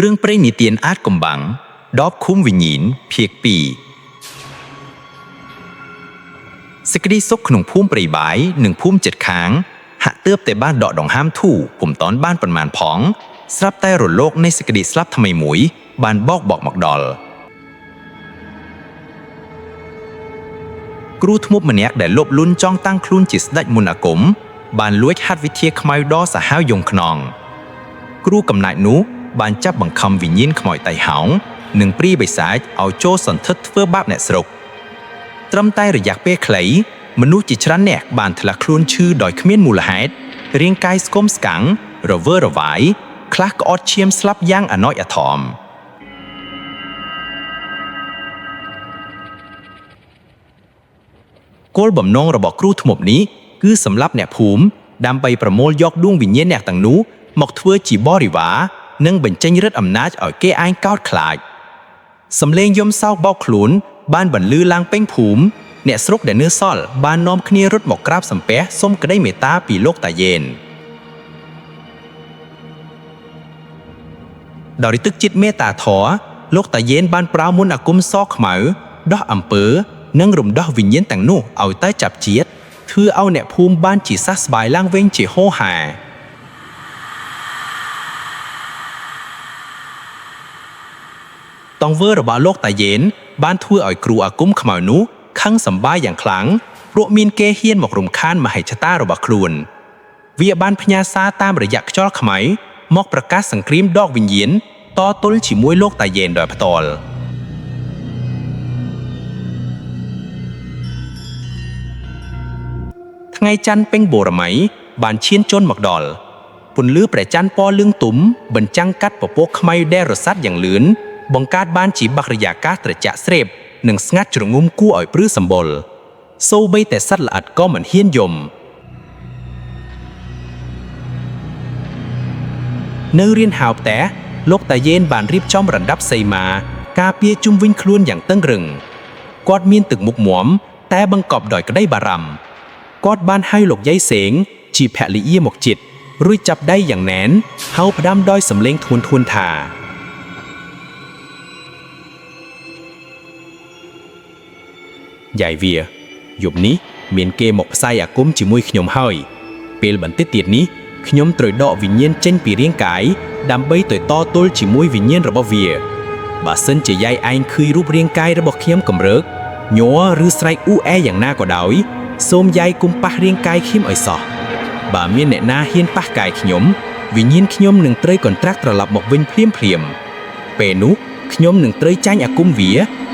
រឿងព្រេងនិទានអាថ៌កំបាំងដបឃុំវិញ្ញាណភាគ2សេចក្តីសុខក្នុងភូមិព្រៃបាយនិងភូមិជិតខាងហាក់ទើបតែបានដកដង្ហើមធូរពុំតាន់បានប៉ុន្មានផងស្រាប់តែរលកនៃសេចក្តីស្លាប់ថ្មីមួយបានបោកបក់មកដល់គ្រូធ្មប់ម្នាក់ដែលលោភលន់ចង់តាំងខ្លួនជាស្ដេចមន្តអាគមបានលួចហាត់វិទ្យាខ្មៅដ៏សាហាវយង់ខ្នងគ្រូកំណាចនោះបានចាប់បង្ខំវិញ្ញាណខ្មោចតៃហោងនិងព្រាយបិសាចឲ្យចូលសន្ធិដ្ឋធ្វើបាបអ្នកស្រុកត្រឹមតែរយៈពេលខ្លីមនុស្សជាច្រើនអ្នកបានធ្លាក់ខ្លួនឈឺដោយគ្មានមូលហេតុរាងកាយស្គមស្កាំងរវើរវាយខ្លះក្អត់ឈាមស្លាប់យ៉ាងអណោចអាធមគោលបំណងរបស់គ្រូធ្មប់នេះគឺសម្រាប់អ្នកភូមិដើម្បីប្រមូលយកដួងវិញ្ញាណអ្នកទាំងនោះមកធ្វើជាបរិវារនិងបញ្ចេញឫទ្ធិអំណាចឲ្យគេឯងកោតខ្លាចសំឡេងយំសោកបោកខ្លួនបានបន្លឺឡើងពេញភូមិអ្នកស្រុកដែលនៅសល់បាននាំគ្នារត់មកក្រាបសំពះសុំក្តីមេត្តាពីលោកតាយេនដោយទឹកចិត្តមេត្តាធម៌លោកតាយេនបានប្រើមន្តអាគមសខ្មៅដោះអំពើនិងរំដោះវិញ្ញាណទាំងនោះឲ្យតែចាប់ជាតិធ្វើឲ្យអ្នកភូមិបានជាសះស្បើយឡើងវិញជាហូរហែតង្វើរបស់លោកតាយេនបានធ្វើឲ្យគ្រូអាគមខ្មៅនោះខឹងសម្បាយ៉ាងខ្លាំងព្រោះមានគេហ៊ានមករំខានមហិច្ឆតារបស់ខ្លួនវាបានផ្ញើសារតាមរយៈខ្យល់ខ្មៅមកប្រកាសសង្គ្រាមដកវិញ្ញាណតទល់ជាមួយលោកតាយេនដោយផ្ទាល់ថ្ងៃច័ន្ទពេញបូរមីបានឈានជន់មកដល់ពន្លឺព្រះច័ន្ទពណ៌លឿងទុំបញ្ចាំងកាត់ពពកខ្មៅដែលរសាត់យ៉ាងលឿនបង្កើតបានជាបរិយាកាសត្រជាក់ស្រេបនិងស្ងាត់ជ្រងំគួរឲ្យព្រឺសម្បុរសូម្បីតែសត្វល្អិតក៏មិនហ៊ានយំនៅរៀនហៅផ្ទះលោកតាយេនបានរៀបចំរណ្ដាប់សីមាការពារជុំវិញខ្លួនយ៉ាងតឹងរឹងគាត់មានទឹកមុខមាំតែបង្កប់ដោយក្តីបារម្ភគាត់បានហៅលោកយាយសេងជាភរិយាមកចិត្តរួចចាប់ដៃយ៉ាងណែនហៅផ្ដាំដោយសំឡេងធ្ងន់ធ្ងរថាយាយវាយប់នេះមានគេមកផ្សាយអាគមជាមួយខ្ញុំហើយពេលបន្តិចទៀតនេះខ្ញុំត្រូវដកវិញ្ញាណចេញពីរាងកាយដើម្បីទៅតទល់ជាមួយវិញ្ញាណរបស់វាបើសិនជាយាយឯងឃើញរូបរាងកាយរបស់ខ្ញុំកម្រើកញ័រឬស្រែកអ៊ូអែយ៉ាងណាក៏ដោយសូមយាយគុំប៉ះរាងកាយខ្ញុំឲ្យសោះបើមានអ្នកណាហ៊ានប៉ះកាយខ្ញុំវិញ្ញាណខ្ញុំនឹងត្រូវកន្ត្រាក់ត្រឡប់មកវិញភ្លាមភ្លាមពេលនោះខ្ញុំនឹងត្រូវចាញ់អាគមវា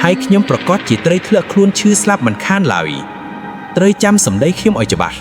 ហើយខ្ញុំប្រកាសជាត្រូវធ្លាក់ខ្លួនឈឺស្លាប់មិនខានឡើយត្រូវចាំសម្ដីខ្ញុំឲ្យច្បាស់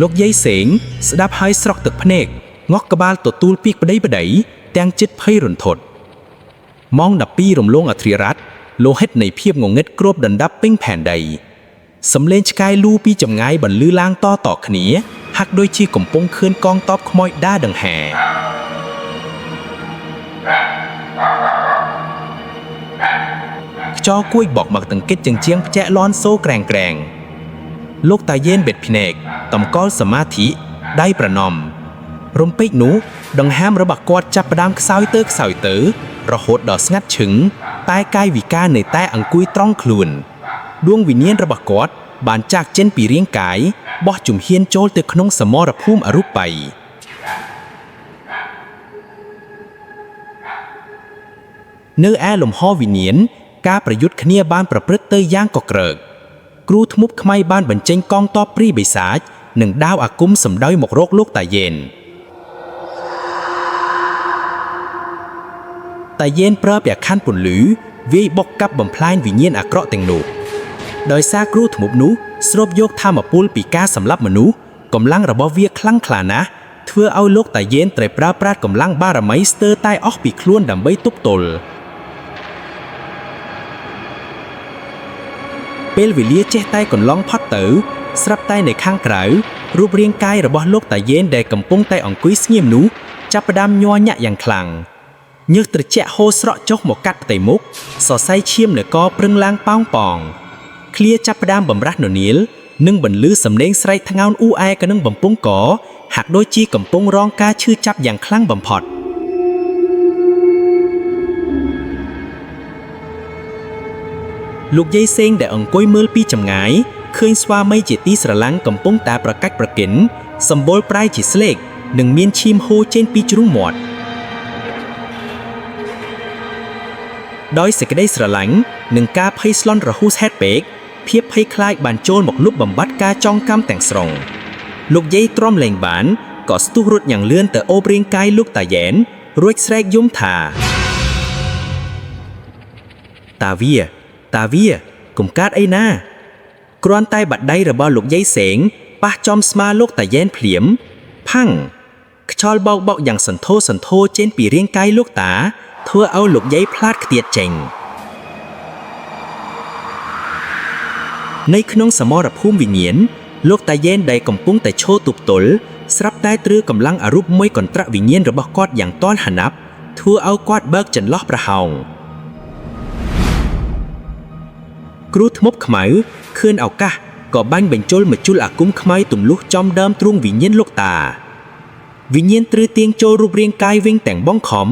លោកយាយសេងស្ដាប់ហើយស្រក់ទឹកភ្នែកងក់ក្បាលទទួលពាក្យប្តីប្តីទាំងចិត្តភ័យរន្ធត់ម៉ោង12រំលងអធិរាជលោហិតនៃភាពងងឹតគ្របដណ្ដប់ពេញផែនដីសំឡេងឆ្កែលូពីចម្ងាយបន្លឺឡើងតតគ្នាហាក់ដូចជាកំពុងខឿនកងតបខ្មោចដាដង្ហែខ្យល់គួយបកមកតង្គិតជាងជាងផ្ចែកលន់សូក្រែងក្រែងលោកតាយេនបេតភ្នែកតម្កល់សមាធិដៃប្រណម្យរំពេចនោះដង្ហើមរបស់គាត់ចាប់ផ្ដើមខ្សោយទៅខ្សោយទៅរហូតដល់ស្ងាត់ឈឹងតែកាយវិការនៅតែអង្គុយត្រង់ខ្លួនដួងវិញ្ញាណរបស់គាត់បានចាកចេញពីរាងកាយបោះជំហានចូលទៅក្នុងសមរភូមិអរូបីនៅឯលំហវិញ្ញាណការប្រយុទ្ធគ្នាបានប្រព្រឹត្តទៅយ៉ាងកក្រើកគ្រូធ្មប់ខ្មៃបានបញ្ចេញកងទ័ពព្រាយបិសាចនិងដាវអាគមសម្ដៅមករកលោកតាយេនតាយេនប្រើប្រាខ័នពន្លឺវាយបុកកាប់បំផ្លាញវិញ្ញាណអាក្រក់ទាំងនោះដោយសារគ្រូធ្មប់នោះស្រូបយកធម៌ពលពីការសម្លាប់មនុស្សកម្លាំងរបស់វាខ្លាំងក្លាណាស់ធ្វើឲ្យលោកតាយេនត្រូវប្រើប្រាស់កម្លាំងបារមីស្ទើរតែអស់ពីខ្លួនដើម្បីទប់ទល់ពេលវេលាចេះតែកន្លងផុតទៅស្រាប់តែនៅខាងក្រៅរូបរាងកាយរបស់លោកតាយេនដែលកំពុងតែអង្គុយស្ងៀមនោះចាប់ផ្ដើមញ័រញាក់យ៉ាងខ្លាំងញើសត្រជាក់ហូរស្រក់ចុះមកកាត់ផ្ទៃមុខសរសៃឈាមនៅកប្រឹងឡើងប៉ោងប៉ងឃ្លាចាប់ផ្ដើមបំរាស់ននៀល និងបន្លឺសំឡេងស្រែកថ្ងោនអ៊ូអែកនឹងបំពង់កហាក់ដូចជាកំពុងរងការឈឺចាប់យ៉ាងខ្លាំងបំផុត លោកយាយសេងដែលអង្គុយមើលពីចម្ងាយឃើញស្វាមីជាទីស្រឡាំងកំពុងតែប្រកាច់ប្រកិនសម្បុរប្រែជាស្លេកនិងមានឈាមហូរចេញពីជ្រុងមាត់ដោយសេចក្តីស្រឡាញ់និងការភ័យស្លន់រហូសហេតុពេកភាពភ័យខ្លាចបានចូលមកលុបបំបាត់ការចងកម្មទាំងស្រុងលោកយាយទ្រាំលែងបានក៏ស្ទុះរត់យ៉ាងលឿនទៅអូបរាងកាយលោកតាយ៉ែនរួចស្រែកយំថា តាវាតាវាកុំកាត់អីណា គ្រាន់តែបាត់ដៃរបស់លោកយាយសេងប៉ះចំស្មាលោកតាយ៉ែនភ្លាម ផាំងខ្យល់បោកបោកយ៉ាងសន្ធោសន្ធោចេញពីរាងកាយលោកតាធ្វើឲ្យលោកយាយផ្លាតខ្ទាតចេញនៅក្នុងសមរភូមិវិញ្ញាណលោកតាយ៉ែនដែលកំពុងតែឈរទប់ទល់ស្រាប់តែទ្រើកម្លាំងអរូបមួយកន្ត្រាក់វិញ្ញាណរបស់គាត់យ៉ាងតន់ហណាប់ធ្វើឲ្យគាត់បើកចន្លោះប្រហោង គ្រូធ្មប់ខ្មៅឃើញឱកាសក៏បាញ់បញ្ជុលមជុលអាគមខ្មៅទម្លុះចំដើមទ្រូងវិញ្ញាណលោកតាវិញ្ញាណទ្រើទៀងចូលរូបរាងកាយវិញទាំងបងខំ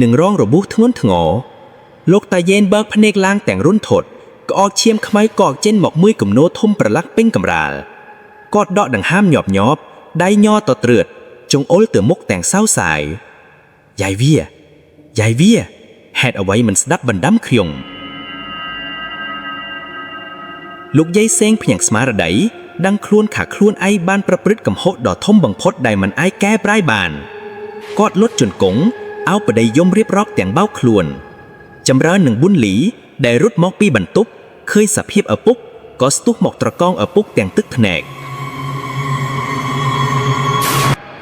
និងរងរបួសធ្ងន់ធ្ងរលោកតាយ៉េនបើកភ្នែកឡើងទាំងរុនធត់ក្អកឈាមខ្មៅកកចេញមកមួយគំនោធំប្រឡាក់ពេញកម្រាលគាត់ដកដង្ហើមញាប់ញាប់ដៃញ័រតត្រឿតចង្អុលទៅមុខទាំងសៅសាយយាយវាយាយវាហេតុអ្វីមិនស្ដាប់បណ្ដាំខ្ញុំ លោកយាយសេងភ្ញាក់ស្មារតីដឹងខ្លួនថាខ្លួនឯងបានប្រព្រឹត្តកំហុសដ៏ធំបំផុតដែលមិនអាចកែប្រែបានគាត់លុតជង្គង់អោបប្តីយំរៀបរាប់ទាំងបោកខ្លួន ចម្រើននឹងប៊ុនលីដែលរត់មកពីបន្ទប់ឃើញសភាពឪពុកក៏ស្ទុះមកត្រកងឪពុកទាំងទឹកភ្នែក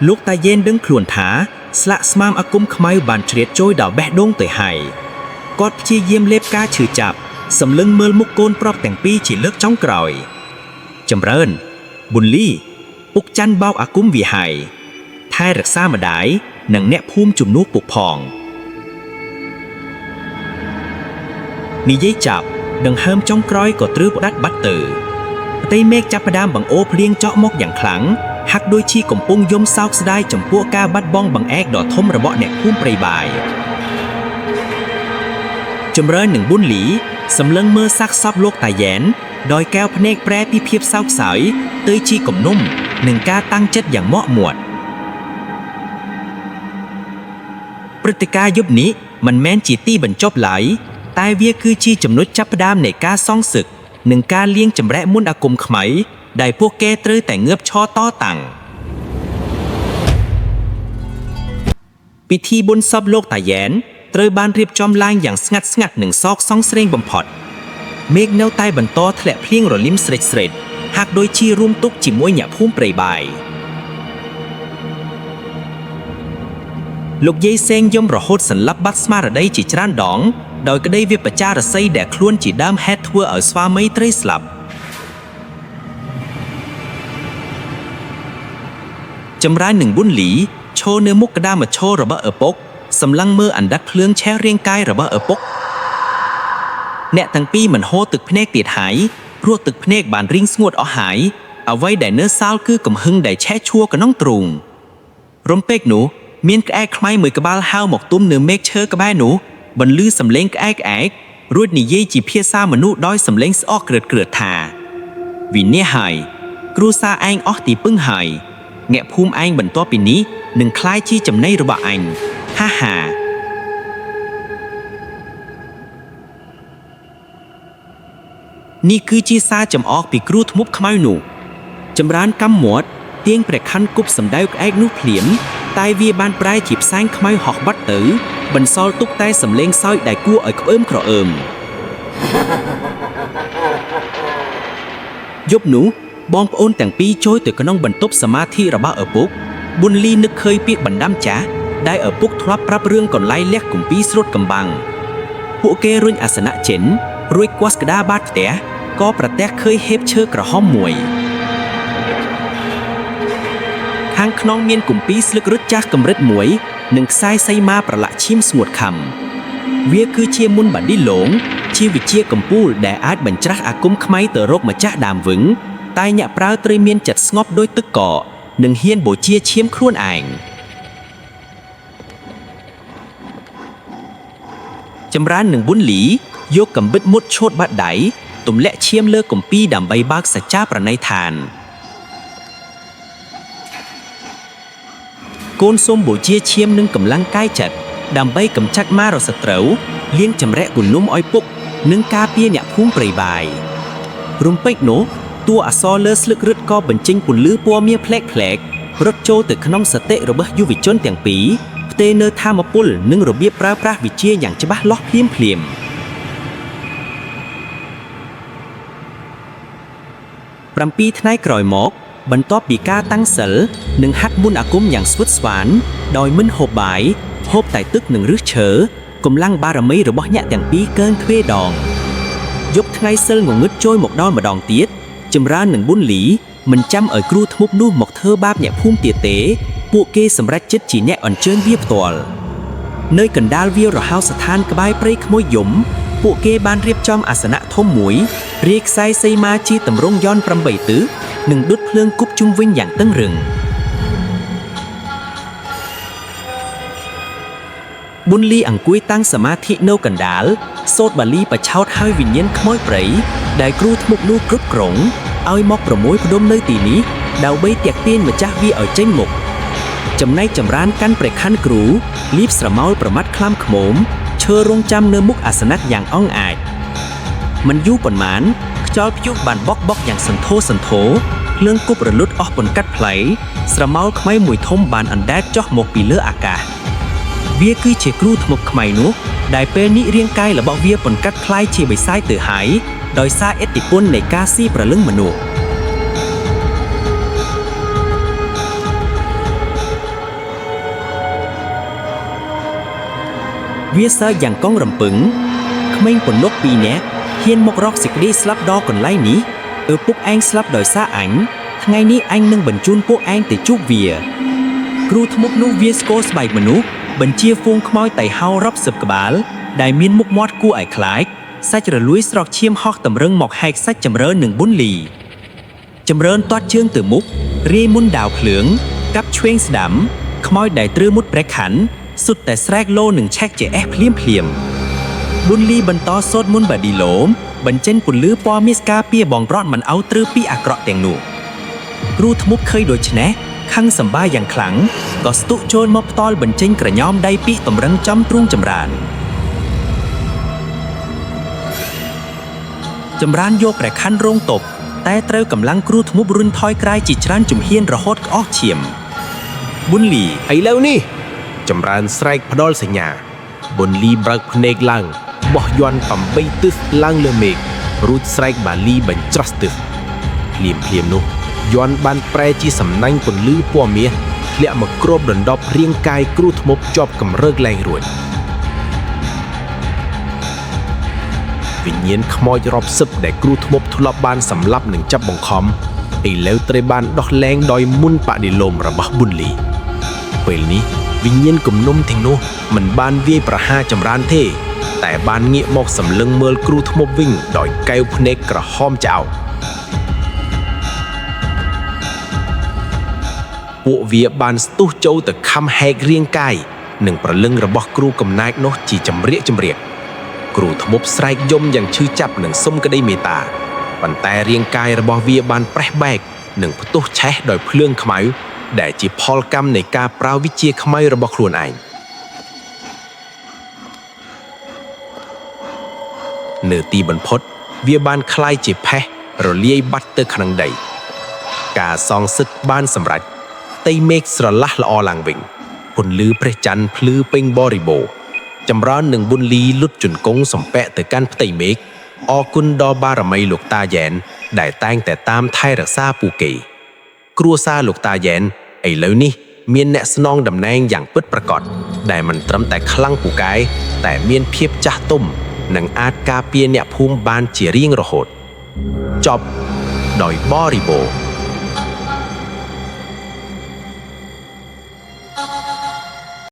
លោកតាយ៉េនដឹងខ្លួនថាស្លាកស្មាមអាគមខ្មៅបានជ្រៀតចូលដល់បេះដូងទៅហើយគាត់ព្យាយាមលេបការឈឺចាប់សម្លឹងមើលមុខកូនប្រុសទាំងពីរជាលើកចុងក្រោយ ចម្រើនប៊ុនលីពុកច័ន្ទបោកអាគមវាហើយថែរក្សាម្ដាយនិងអ្នកភូមិជំនួសពុកផងនិយាយចាប់ដង្ហើមចុងក្រោយក៏ទ្រើផ្ដាច់បាត់ទៅផ្ទៃមេឃចាប់ផ្ដើមបង្អូរភ្លៀងចក់មកយ៉ាងខ្លាំងហាក់ដូចជាកំពុងយំសោកស្ដាយចំពោះការបាត់បង់បង្អែកដ៏ធំរបស់អ្នកភូមិព្រៃបាយចម្រើននឹងប៊ុនលីសម្លឹងមើលសាកសពលោកតាយ៉ែនដោយកែវភ្នែកប្រែពីភាពសោកសៅទៅជាគំនុំនិងការតាំងចិត្តយ៉ាងម៉ក់មួត ព្រឹត្តិការណ៍យប់នេះមិនមែនជាទីបញ្ចប់ឡើយតែវាគឺជាចំណុចចាប់ផ្ដើមនៃការសងសឹកនិងការលាងចម្រែកមុនអាគមខ្មៅដែលពួកគេត្រូវតែងើបឈរតតាំងពិធីបុណ្យសពលោកតាយ៉ែនត្រូវបានរៀបចំឡើងយ៉ាងស្ងាត់ស្ងាត់និងសោកសង្ស្រេងបំផុតមេឃនៅតែបន្តធ្លាក់ភ្លៀងរលីមស្រេចស្រេចហាក់ដូចជារួមទុក្ខជាមួយអ្នកភូមិព្រៃបាយ លោកយាយសេងយំរហូតសន្លប់បាត់ស្មារតីជាច្រើនដងដោយក្តីវិបចារសីដែលខ្លួនជាដើមហេតុធ្វើឲ្យស្វាមីត្រីស្លាប់ចម្រើននឹងប៊ុនលីឈរនៅមុខក្តារមឈររបស់ឪពុកសម្លឹងមើលអណ្ដាតភ្លើងឆេះរាងកាយរបស់ឪពុកអ្នកទាំងពីរមិនហូរទឹកភ្នែកទៀតហើយព្រោះទឹកភ្នែកបានរីងស្ងួតអស់ហើយអ្វីដែលនៅសល់គឺកំហឹងដែលឆេះឆួលក្នុងទ្រូង រំពេកនោះមានក្អែកខ្មៅមួយក្បាលហើរមកទុំនៅមេឃឈើក្បែរនោះបន្លឺសំឡេងក្អែកក្អែករួចនិយាយជាភាសាមនុស្សដោយសំឡេងស្អកក្រឹតក្រឹតថាវិនាសហើយគ្រួសារឯងអស់ទីពឹងហើយអ្នកភូមិឯងបន្ទាប់ពីនេះនឹងក្លាយជាចំណីរបស់អញហាហានេះគឺជាសារចំអកពីគ្រូធ្មប់ខ្មៅនោះ ចម្រើនកម្មមាត់ទៀងព្រះខ័នគប់សម្ដៅក្អែកនោះភ្លាមតែវាបានប្រែជាផ្សែងខ្មៅហោះបាត់ទៅបន្សល់ទុកតែសំឡេងសើចដែលគួរឲ្យក្អើមក្រអើមយប់នោះបងប្អូនទាំងពីរចូលទៅក្នុងបន្ទប់សមាធិរបស់ឪពុកប៊ុនលីនឹកឃើញពាក្យបណ្ដាំចាស់ដែលឪពុកធ្លាប់ប្រាប់រឿងកន្លែងលះគម្ពីរស្រូតកំបាំងពួកគេរុញអាសនៈចិនរួចគាស់ក្តារបាតផ្ទះក៏ប្រទះឃើញហេបឈើក្រហមមួយ ខាងក្នុងមានគម្ពីរស្លឹករឹតចាស់កម្រិតមួយនិងខ្សែសីមាប្រឡាក់ឈាមស្ងួតខំវាគឺជាមុនបាឌីឡងជាវិជាកម្ពូលដែលអាចបញ្ច្រាស់អាគមខ្មៅទៅរកម្ចាស់ដើមវិញ តែអ្នកប្រើត្រូវមានចិត្តស្ងប់ដូចទឹកកកនិងហ៊ានបូជាឈាមខ្លួនឯងចម្រើននិងប៊ុនលីយកកំបិតមុតឈូតបាត់ដៃទម្លាក់ឈាមលើគម្ពីរដើម្បីបើកសច្ចាប្រណីឋានកូនសូមបូជាឈាមនិងកម្លាំងកាយចិត្តដើម្បីកម្ចាត់មារសត្រូវលាងចម្រាក់គនុំឲ្យពុកនិងការពារអ្នកភូមិព្រៃបាយរំពេចនោះតួអក្សរលើស្លឹករឹតក៏បញ្ចេញពន្លឺពណ៌មាសផ្លែកផ្លែករត់ចូលទៅក្នុងសតិរបស់យុវជនទាំងពីរផ្ទេរនៅធម៌ពលនិងរបៀបប្រើប្រាស់វិជ្ជាយ៉ាងច្បាស់លាស់ភ្លាមភ្លាម7ថ្ងៃក្រោយមកបន្ទាប់ពីការតាំងសិលនិងហាត់មន្តអាគមយ៉ាងស្វិតស្វានដោយមិនហូបបាយហូបតែទឹកនិងឫសឈើកម្លាំងបារមីរបស់អ្នកទាំងពីរកើនទ្វេដងយប់ថ្ងៃសិលងងឹតចូលមកដល់ម្ដងទៀតចម្រើននិងប៊ុនលីមិនចាំឲ្យគ្រូធ្មប់នោះមកធ្វើបាបអ្នកភូមិទៀតទេពួកគេសម្រេចចិត្តជាអ្នកអញ្ជើញវាផ្ទាល់នៅកណ្ដាលវាលរហោស្ថានក្បែរព្រៃក្មួយយំពួកគេបានរៀបចំអាសនៈធំមួយរាយខ្សែសីមាជាតម្រង់យន្ត8ទិសនិងដុតភ្លើងគប់ជុំវិញយ៉ាងតឹងរឹងប៊ុនលីអង្គុយតាំងសមាធិនៅកណ្ដាលសូត្របាលីបឆោតឲ្យវិញ្ញាណខ្មោចព្រៃដែលគ្រូធ្មប់នោះគ្រប់គ្រងឲ្យមកប្រមូលផ្ដុំនៅទីនេះដើម្បីទាក់ទាញម្ចាស់វាឲ្យចេញមុខចំណែកចម្រើនកាន់ព្រះខ័នគ្រូលៀបស្រមោលប្រមាត់ខ្លាំខ្មុំឈើរងចាំនៅមុខអាសនៈយ៉ាងអង់អាចមិនយូរប៉ុន្មានខ្យល់ព្យុះបានបក់បក់យ៉ាងសន្ធោសន្ធោភ្លើងគប់រលត់អស់ពន្កាត់ផ្លៃស្រមោលខ្មៅមួយធំបានអណ្ដែតចុះមកពីលើអាកាសវាគឺជាគ្រូធ្មប់ខ្មៅនោះដែលពេលនេះរាងកាយរបស់វាពន្កាត់คล้ายជាបិសាចទៅហើយដោយសារឥទ្ធិពលនៃការស៊ីព្រលឹងមនុស្សវាសើចយ៉ាងកងរំពឹងក្មេងពន្លកពីរនាក់ហ៊ានមករកសេចក្តីស្លាប់ដល់កន្លែងនេះឪពុកឯងស្លាប់ដោយសារអញថ្ងៃនេះអញនឹងបញ្ជូនពួកឯងទៅជួបវាគ្រូធ្មប់នោះវាស្គរស្បែកមនុស្សបញ្ជាហ្វូងខ្មោចតៃហោរាប់សិបក្បាលដែលមានមុខមាត់គួរឲ្យខ្លាចសាច់រលួយស្រកឈាមហោះតម្រឹងមកហែកសាច់ចម្រើននិងប៊ុនលីចម្រើនទាត់ជើងទៅមុខរាយមុនដាវភ្លើងកាប់ឆ្វេងស្ដាំខ្មោចដែលទ្រើមុតព្រះខ័នសុទ្ធតែស្រែកលោនឹងឆែកជាអេះភ្លាមភ្លាមប៊ុនលីបន្តសូត្រមុនបាឌីឡូមបញ្ចេញពន្លឺពណ៌មាសការពារបងប្រត់មិនឲ្យទ្រើពីអាក្រក់ទាំងនោះគ្រូធ្មប់ឃើញដូច្នេះខឹងសម្បាយ៉ាងខ្លាំងក៏ស្ទុះចូលមកផ្ទាល់បញ្ចេញក្រញោមដៃពីតម្រឹងចំទ្រូងចម្រើនចម្រើនយកព្រះខ័នរងទប់តែត្រូវកម្លាំងគ្រូធ្មប់រុញថយក្រោយជាច្រើនជំហានរហូតក្អស់ឈាមប៊ុនលី ឥឡូវនេះចម្រើនស្រែកផ្ដល់សញ្ញាប៊ុនលីបើកភ្នែកឡើងបោះយ័ន្ត8ទិសឡើងលើមេឃរួចស្រែកបាលីបញ្ច្រាស់ទិសភ្លាមភ្លាមនោះយ័ន្តបានប្រែជាសំណាញ់ពន្លឺពណ៌មាសធ្លាក់មកគ្របដណ្ដប់រាងកាយគ្រូធ្មប់ជាប់កម្រើកលែងរួចវិញ្ញាណខ្មោចរាប់សិបដែលគ្រូធ្មប់ធ្លាប់បានសម្លាប់និងចាប់បង្ខំឥឡូវត្រូវបានដោះលែងដោយមុនបដិលោមរបស់ប៊ុនលីពេលនេះវិញ្ញាណគំនុំទាំងនោះមិនបានវាយប្រហារចម្រើនទេតែបានងាកមកសម្លឹងមើលគ្រូធ្មប់វិញដោយកែវភ្នែកក្រហមចៅពួកវាបានស្ទុះចូលទៅខំហែករាងកាយនិងប្រលឹងរបស់គ្រូកំណាចនោះជាចម្រៀកចម្រៀកគ្រូធ្មប់ស្រែកយំយ៉ាងឈឺចាប់និងសុំក្តីមេត្តាប៉ុន្តែរាងកាយរបស់វាបានប្រេះបែកនិងផ្ទុះឆេះដោយភ្លើងខ្មៅដែលជាផលកម្មនៃការប្រើវិជ្ជាខ្មៅរបស់ខ្លួនឯងនៅទីបំផុតវាបានក្លាយជាផេះរលាយបាត់ទៅក្នុងដីការសងសឹកបានសម្រេចផ្ទៃមេឃស្រឡះល្អឡើងវិញពន្លឺព្រះច័ន្ទភ្លឺពេញបរិបូរណ៍ចម្រើននិងប៊ុនលីលុតជង្គង់សំពះទៅកាន់ផ្ទៃមេឃអរគុណដល់បារមីលោកតាយ៉ែនដែលតែងតែតាមថែរក្សាពួកគេគ្រួសារលោកតាយ៉ែនឥឡូវនេះមានអ្នកស្នងតំណែងយ៉ាងពិតប្រាកដដែលមិនត្រឹមតែខ្លាំងពូកែតែមានភាពចាស់ទុំនិងអាចការពារអ្នកភូមិបានជារៀងរហូតចប់ដោយបរិបូរណ៍